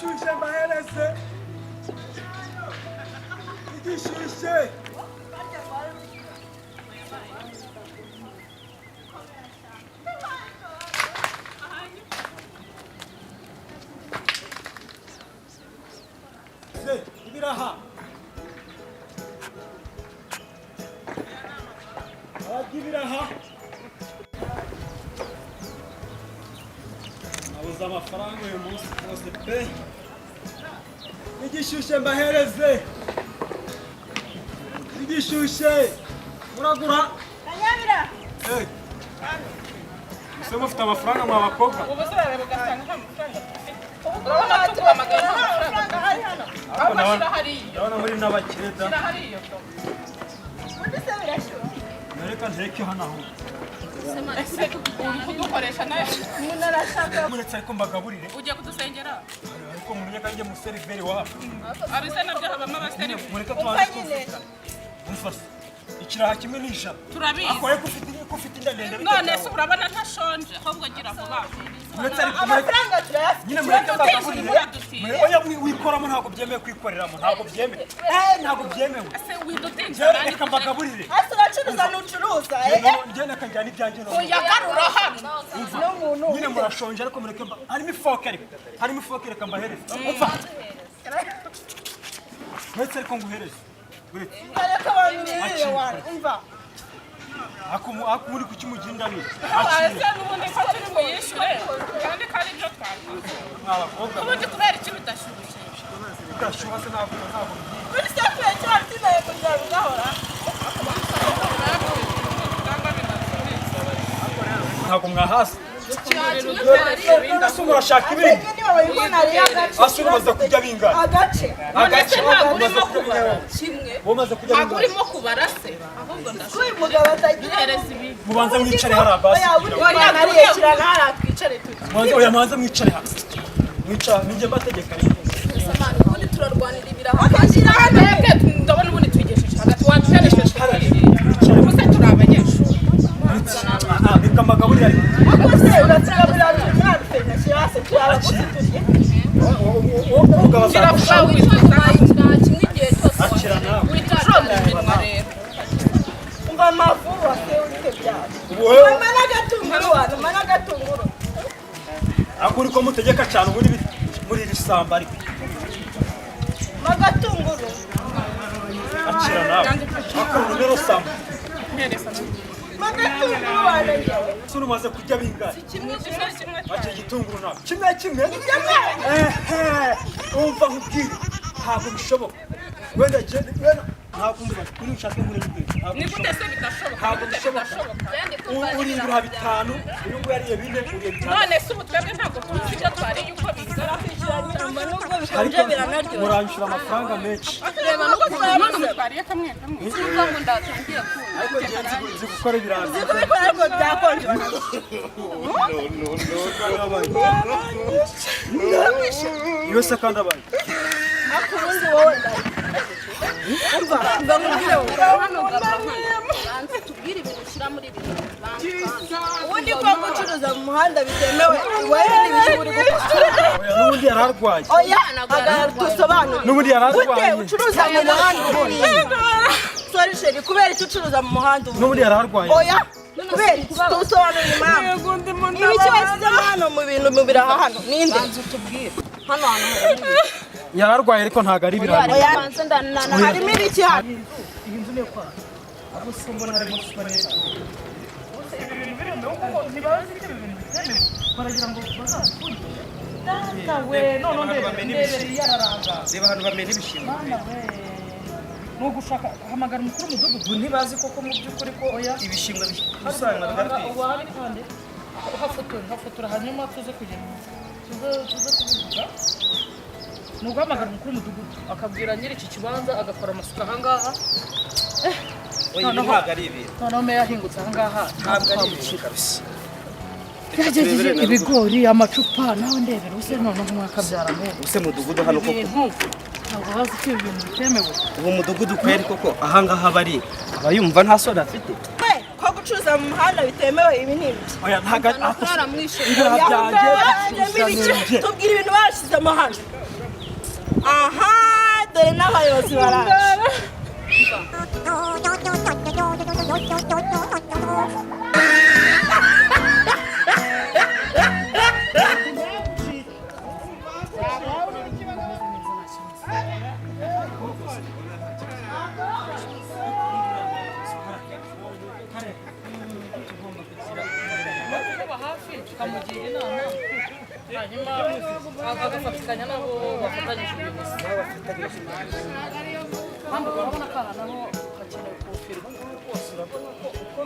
Igishyushye mbahereze, igishyushye. Se, ibiraha, abarya ibiraha. Nabuze amafaranga uyu munsi rwose pe. Igishyushye mbahereze, igishyushye, muragura? Kanyabira. Eh. Ese mufite amafaranga mwa bakobwa? Ubu se urareba ugasanga nta mafaranga dufite? Urabona tuguhamagaye nta mafaranga ahari hano. Ahubwo shyira hariya. Ndabona muri n'abakire da. Shyira hariya. Ubundi se birashyushye? Reka nteke hano aho. Ese uri kudukoresha nawe? Umuntu arashaka. Muretse ariko mbagaburire. Ugiye kudusengera? Ariko mumenye ko ari museriveri wabo. Abise nabyo habamo abaserimu. Mureke Upfa tubanze nyine. twumvikane. Umva se, ikiraha kimwe ni 100. Turabizi. Ako ariko ufite inda ndende bite None byawe? se urabona ntashonje? Ahubwo gira vuba. Muretse ariko mureke. Amafaranga turayafite. Nyine mureke mbagaburire. Muradutira. Oya, wikoramo, ntabwo byemewe kwikoreramo, ntabwo byemewe. Ntabwo byemewe. Ese widutinze? Njyewe reka mbagaburire. Ese uracuruza ntucuruza? Eh. Njyewe reka njyane ibyanjye none. Oya, garura hano. N'umuntu. Nyine murashonje, ariko mureke harimo ifoke, ariko harimo ifoke, reka mbahereze. Umva, uretse ariko nguhereze, uretse. Ariko abantu birire wana umva. Ako muri kuki muginda ni Ese n'ubundi ko turi buyishyure kandi ko ari byo twakoze? Mwa bakobwa. Ubundi kubera iki bidashyushye? Udashyuha se? Ntabwo bigiye. Ubundi se kubera icyo watindaye kugira bigahora? Ntabwo mwahasi. None se murashaka ibindi? Twebwe niba babibona hariyo agace. Ase umaze kurya bingana? Agace. Agace. Ntabwo Umaze urimo kurya kubara bingana? kimwe. Wowe umaze kurya Ntabwo bingana? urimo kubara se? Ahubwo ndashaka. Uyu mugabo atagira. Duhereza ibi. Mubanze mwicare hariya basi. Oya, ubundi mwana ariye kirana hariya twicare turye. Mubanze, oya, mubanze mwicare hano, mwicara ninjye mbategeka ariko. Ubundi turarwanira ibiraha. Akashyira hano. Twebwe ndabona ubundi twigesheje hagati, waduherejeje. Ubu se turi abanyeshuri? Ah, reka mbagaburire ariko. Ariko se uratugaburira turi muri arufena, shyira hasi turabaguzi turye. Uwo mugabo Gira azagusha. vuba witwa. Ikiraha kimwe igihe cyose. Akira nawe. Wita ujonga iminwa rero. Umva amavuru wase urite byaro. Ubu wowe Mama n'agatunguru wana, mama n'agatunguru. Ariko uri ko mutegeka cyane ubundi muri iri samba ariko. Mama agatunguru. Akira nawe, akora numero samba. Mama agatunguru wana njyewe. Se umaze kurya bingana? Kimwe kimwe kimwe. Akira igitunguru nawe, kimwe kimwe. Ehe, umva nkubwire, ntabwo bishoboka. Wenda wenda ntabwo, umva, kuri ushake muri rwe ntabwo Ni gute bishoboka. se bidashoboka? Ntabwo Ni gute bishoboka. bidashoboka? Uri ibiraha bitanu, uyu nguyu yariye bine, uriye bitanu. None se ubu twebwe ntabwo tuzi ibyo twariye uko bingana? Umva nubwo bishonje Ariko biranaryoshye. muranyishyura amafaranga menshi. Reba n'ukuntu none ubu twariye kamwe kamwe. Uvuga ngo ndatangiye kumva. Ariko njyewe nzi gukora ibiraha. Uzi kubikora ariko byakonje. Iyo se kandi abaye. Ariko ubundi wowe ndaye. Umva, umva nkubwire wowe. Hano gaba hano. Banza tubwire ibintu ushyira muri ibi bintu. Banza. Ubundi ko gucuruza mu muhanda bitemewe, wowe ni ibiki uri gukora? Oya, n'ubundi yari arwaye. Oya, hagarara dusobanure. N'ubundi yari Gute arwaye. ucuruza mu muhanda ubundi? Sorry chérie, kubera icyo ucuruza mu muhanda ubundi? N'ubundi yari arwaye. Oya, kubera iki? Tusobanure impamvu. Ibiki washyizemo hano mu bintu mu biraha hano? Ninde? Banza utubwire. Hano hantu harimo ibiki? Yari arwaye ariko ntabwo ari ibiraha. Oya, Banza ndanana. harimo ibiki hano? Reba ahantu bamena ibishingwe. Ni ugushaka hamagara umukuru w'umudugudu. Ubu ntibazi koko mu by'ukuri ko ibishingwe bikusanywa bigatwikwa? Ubu hari kandi hafotora, hafotora, hanyuma tuze kugenda tuze kubivuga. Ni uguhamagara umukuru w'umudugudu akabwira nyiri iki kibanza agakora amasuku ahangaha. Oya, ibi ntabwo ari ibintu. Noneho meya ahingutse ahangaha. Ntabwo ari ibintu kabisa. Yagejeje ibigori, amacupa, nawe ndebera use noneho mwakabyara mwe. Use mudugudu hano koko. Ibintu ntabwo bazi ko ibi bintu bitemewe. Ubu mudugudu kweri koko ahangaha bari aba yumva nta soni afite? We, ko gucuruza mu muhanda bitemewe, ibi ni ibiki? Oya, ntabwo ari Amafaranga mwishyura. ibiraha byanjye. Tubwira ibintu bashyizemo hano. Aha, dore n'abayobozi baraje. Kuba hafi tukamugira inama, hanyuma agafatikanya n'abo bafatanyije ubuyobozi. Kandi urabona ko aha naho hakenewe kufirwa rwose, urabona ko uko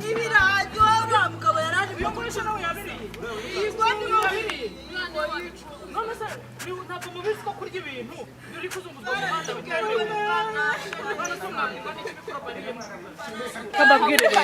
Ibirayi wa mugabo yaraje. Uyu nawe yabiriye. None se ntabwo mubizi ko kurya ibintu biri kuzunguzwa mu muhanda bitemewe? Kababwire rero,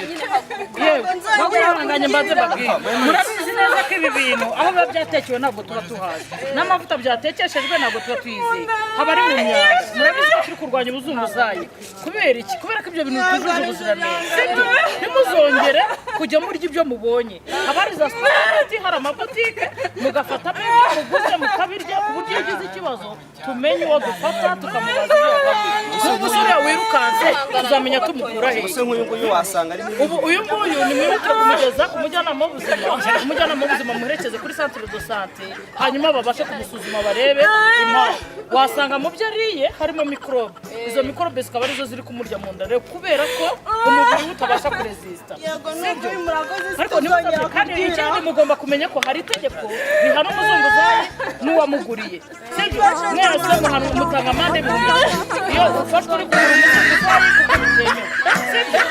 yewe baguranganye, mbanze mbabwire. Murabizi neza ko ibi bintu aho biba byatekewe ntabwo tuba tuhazi, n'amavuta byatekeshejwe ntabwo tuba tuyizeye, haba ari mu myanda. Murabizi ko turi kurwanya ubuzunguzayi. Kubera iki? Kubera ko ibyo bintu bitujuje ubuziranenge, sibyo? Ntimuzongere kujya murya ibyo mubonye. Haba hari za supamaketi, hari amabutike, mugafatamo ibyo muguze mukabirya, ku buryo iyo ugize ikibazo tumenye uwo dufata tukamubaza ibyo yagaburiye. Nk'ubu uriya wirukanse tuzamenya tumukura hehe? Ese nk'uyu nguyu wasanga ari Ubu uyu nguyu ni mwihutire kumugeza ku mujyanama w'ubuzima, umujyanama w'ubuzima muherekeze kuri centre de santé, hanyuma babashe kumusuzuma barebe impamvu. Wasanga mu byo ariye harimo mikorobe, izo mikorobe zikaba arizo ziri kumurya mu nda rero, kubera ko umubiri we utabasha kurezisita. Yego, nukuri murakoze. Ariko ntimuzabye. Kandi ikindi, mugomba kumenya ko hari itegeko rihana umuzunguzayi n'uwamuguriye, sibyo? Mwese muhanwa, mutanga amande 1000 iyo ufashwe uri kugura umuzunguzayi, kuko bitemewe, sibyo?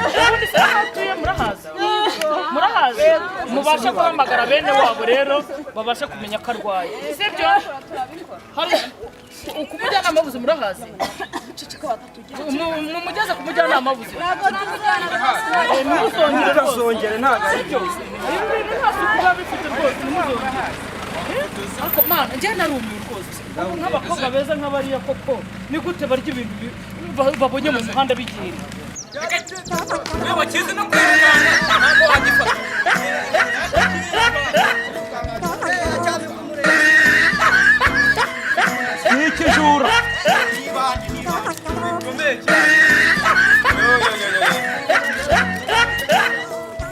Ubundi se aho utuye murahazi? Murahazi, mubashe guhamagara bene wabo rero babashe kumenya ko arwaye, sibyo? Hari ku mujyanama w'ubuzima, urahazi? Mumugeze ku mujyanama w'ubuzima. Ntimuzongere rwose. Ntazongere, ntabwo ari Sibyo, ibi bintu nta suku biba bifite rwose, ntimuzongere. Ariko mana, njye narumiwe rwose. Ubu nk'abakobwa beza nk'abariya koko, ni gute barya ibintu babonye mu muhanda bigenda? Wakizi no kwirukanka ntabwo wagifata. Ni ikijura.